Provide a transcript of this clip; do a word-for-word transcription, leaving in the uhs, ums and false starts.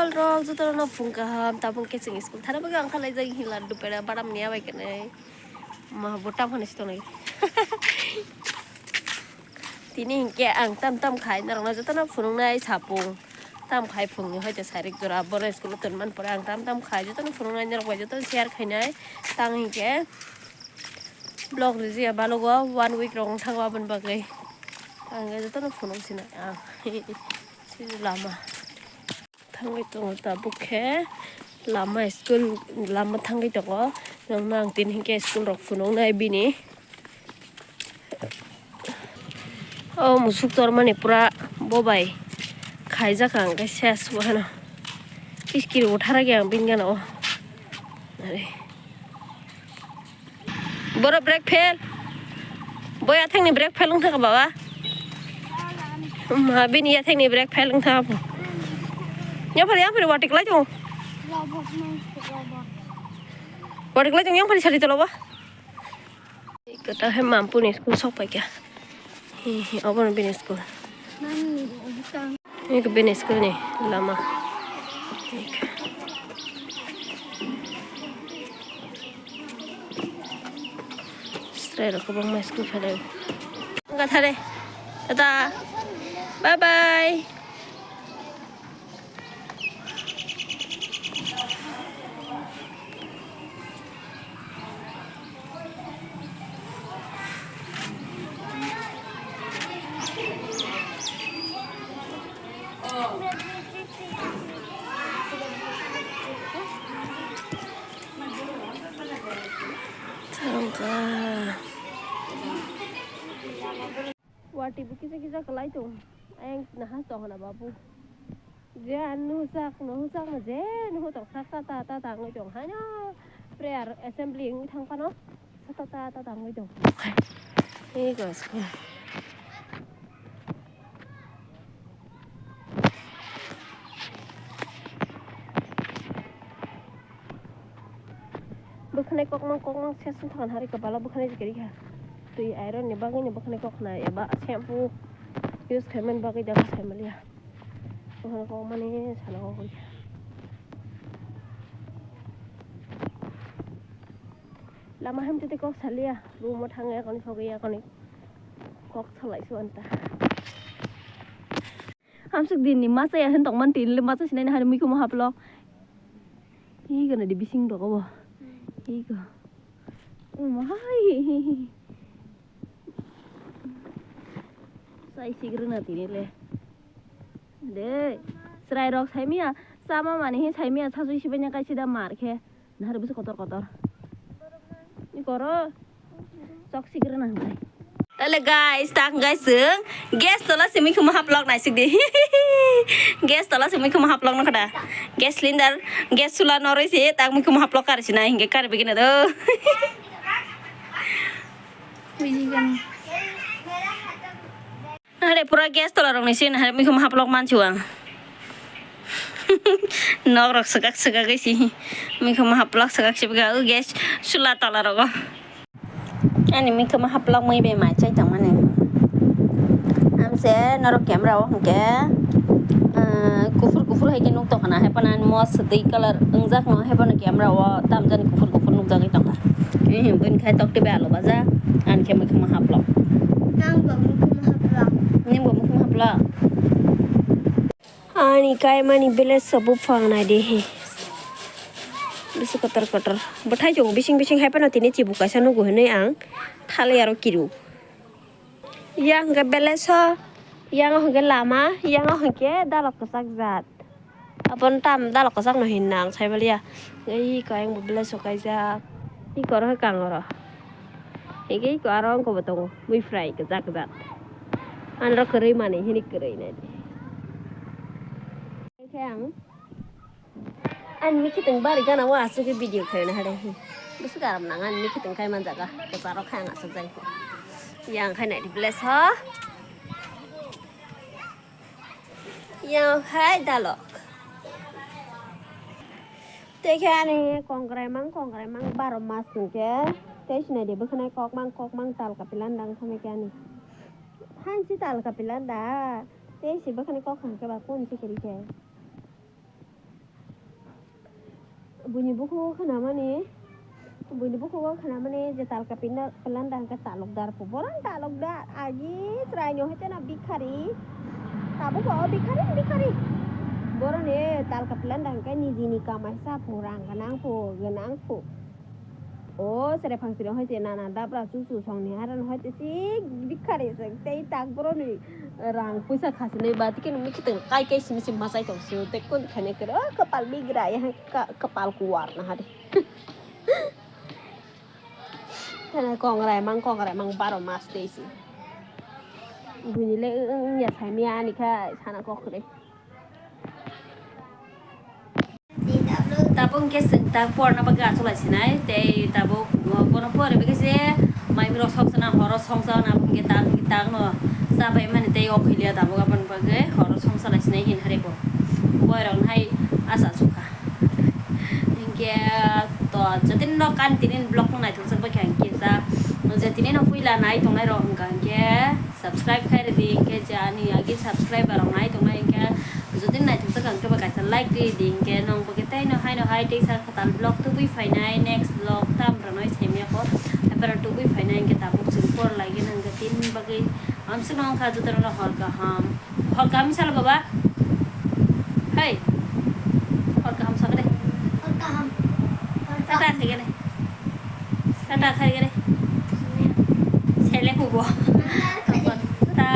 Rok jotono phung kaham, tabuk khe chwng school thana bagwi ang kha laijak hi laddu pera badam ni abai kene. Ma bo tam hwnwi se tongnai. Tini hinkhe ang tam tam khai norokno jotono phunuknai sapung. Tam khai phungni hoite sairik jora bono school o tonmani pore ang tam tam khai jotono phunuknai norok bai jotono share khainai. Tang hinkhe vlog rwjaya balogo one week rok wng thango aboni bagwi. Ang jotono phunuk sinai ang. Sini lama. Thangwi tongo tabuk khe lama school lama thangwi tongo. Nokno ang tini hinkhe school rok phunuknai bini. O musuk tormani pura bobai khaijak ang khe ses bo hano. Kiskiri bo tharakya ang bini gana o. Are. Boro brake fail. Bo yathangni brake fail wngkha baba. Ma bini yathangni brake fail wngkha bo. Yaphar yaphar wati kwlai tongo. Wati kwlai tongo yaphar sari tolo ba. Kwtal hai mampuni school sok paikha. Hi hi obono bini school. Eko bini school ni lama. Chwrai rok kwbangma school phailai. Wngkha thare. Tata. Bye bye. Thangkha. Wati bo kisa kisa kwlai tong. Ayang naha tong hana babu. Je ano sak no sak no je no tong sak ta ta ta ta ngoi tong hano prayer assembly ngoi thang pano ta ta ta ta ngoi tong. Ei go school. Bwkhwnai kokmang kokmang ses wngthang hari kabalo bwkhwnai kwrwi kha. Twi iron ni bagwi no bwkhwnai kokna eba shampoo use khaimani bagwi da sai maliya. Bwkhwnai kokmani salo kokri. Lama hamtwi tei kok saliya room o thangwi akoni sogwi akoni kok salai suan ta. Hamsuk din ni masa ya hen tongman tin le masa sinai na hari mikhumu haplok. Hi gana di bising rok obo. Hi go. Umahai. Sai sigrina tini le. De. Chwrai rok saimiya. Sama mani he saimiya sasui sibanya kaisa da mar khe. Nahar bisi kotor kotor. Ni koro. Sok sigrina hwnkhai. Tale guys, tang guys chwng gas tola simi khuma haplok naisik di. Gas tola simi khuma haplok no khada. Gas cylinder, gas chula noroi se tang mi khuma haplok kar sina hinge kar bigina do. Hare pura gas tola rok ni sin hare mikhumu haplok manchu ang. Nok rok swkak swkak isi mikhumu haplok swkak sibga o gas chula tola rogo. Ani mikhumu haplok mui bai mai chai tong mani. Amse norok camera o hwnkhe, ah, kuphur kuphur hai khe nuk tong khana hai phano ani mos twi colour wngjak no hai phano camera o tamjani kuphur kuphur nukjagwi tong kha. Bini khai tok tei bai alo baja ani khe mikhumu haplok. Ang bo mikhumu haplok. Nini bo mikhumu haplok. Ani kaimani village o buphang nai de he. Bisi kotor kotor. Bwthai chwng bising bising hai phano tini chibu kaisa nugo hinui ang thali aro kiru. Yang hwnkhe village o, yang hwnkhe lama, yang hwnkhe dalok kwchak jat. Aboni tam dalok kwchakno hinna ang saimaliya. Ei iko ayang bo village o kaijak. Iko oro hai kang oro. Hingke iko aro wngkha bo tongo. Mui fry kwchak kwchak. Anro kwrwi manwi hini kwrwi nai. Khe ang ani mikitwng bari gana o asugwi video khaina hade. Bwswk aram nang ani mikitwng khai manjaga. Kwcharo khai ang asuk jai. Yang khai nai di village o. Yang hai dalok. Tei khe ani kongrai mang, kongrai mang baro mas hwnkhe tei sinai di bwkhwnai kok mang, kok mang tal kapilan dang thangwi khe ani. Hansi tal kapilan da. Tei si bwkhwnai kok hwnkhe ba kun si kiri khe. Buini bukhugo khnamani, buini bukhugo khnamani je talka pila-, pilanda hwnkhe talokdar pho. Borok talokdar, agi chwraino hai teno bikhari. Tabukbo o bikhari, bikhari. Boroni talka pilanda hwnkhe nijini kamai sa pho, rang gwnang pho, gwnang pho. O sere phangsiri hai se nana dabra chuchu songni haran hai se si bikhari se tei tak boroni rang puisa khasinai ba tei khe nungni khiteng kai kai simi simi machai tong se tei kun khani kero kapal bigra ya ka-, kapal kuwar na hari. Tene kongrai mang kongrai mang baro mas tei si. Buini le wng ya saimya ani kha sana kok kre. Tabuk hwnkhe chwng tak porna bagwi achuk lai sinai, tei tabuk, uh, bono pore bagwi se mai borok songsa na horo songsa na, abo hwnkhe tak, tak no cha pai mani tei o khiliya tabuk aboni bagwi horo songsa lai sinai hin hari bo. Boirok hai acha achuk kha. Hinkhe to jotoni no kan tini vlog no naithok jak bai kha hinkhe ja, je tini no puila nai tongnai rok wngkha hinkhe subscribe khai rwdi, hinkhe je ani agi subscriber rok nai tongnai hinkhe jotoni naithok jak ang tei kaisa like rwdi, hinkhe nong bo khe tei no hai no hai teisa kwtal vlog tubui phainai, next vlog tam rwnai saimya kho, haiphano tubui phainai hinkhe tabuk chwng por lai gana hinkhe tini bagwi amsuk no wngkha jotono hor kaham. Hor kaham salo baba. Hey. Hor kaham sakre. Hor kaham. Hor kaham. Tata khaigene. Tata khaigene. Sele kubo. Ta.